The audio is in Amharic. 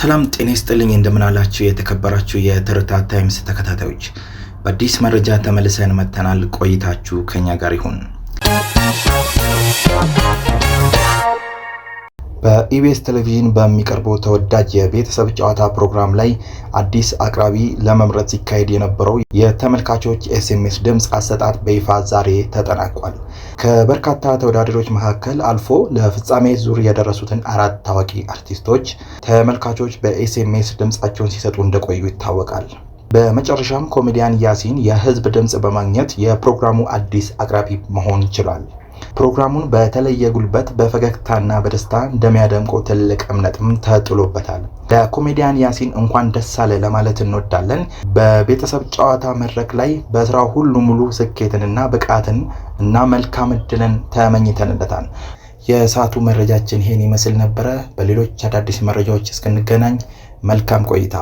ሰላም ጤና ይስጥልኝ፣ እንደምን አላችሁ የተከበራችሁ የትርታ ታይምስ ተከታታዮች፣ በአዲስ መረጃ ተመልሰን መጥተናል። ቆይታችሁ ከኛ ጋር ይሁን። በኢቢኤስ ቴሌቪዥን በሚቀርበው ተወዳጅ የቤተሰብ ጨዋታ ፕሮግራም ላይ አዲስ አቅራቢ ለመምረጥ ሲካሄድ የነበረው የተመልካቾች SMS ድምፅ አሰጣጥ በይፋ ዛሬ ተጠናቋል። ከበርካታ ተወዳዳሪዎች መካከል አልፎ ለፍጻሜ ዙር የደረሱትን አራት ታዋቂ አርቲስቶች ተመልካቾች በ SMS ድምፃቸውን ሲሰጡ እንደቆዩ ይታወቃል። በመጨረሻም ኮሜዲያን ያሲን የህዝብ ድምፅ በማግኘት የፕሮግራሙ አዲስ አቅራቢ መሆን ችሏል። ፕሮግራሙን በተለየ ጉልበት በፈገግታና በደስታ እንደሚያደምቀው ትልቅ እምነትም ተጥሎበታል። ለኮሜዲያን ያሲን እንኳን ደስ አለ ለማለት እንወዳለን። በቤተሰብ ጨዋታ መድረክ ላይ በስራው ሁሉ ሙሉ ስኬትንና ብቃትን እና መልካም እድልን ተመኝተንለታል። የሰዓቱ መረጃችን ይሄን ይመስል ነበረ። በሌሎች አዳዲስ መረጃዎች እስክንገናኝ መልካም ቆይታ።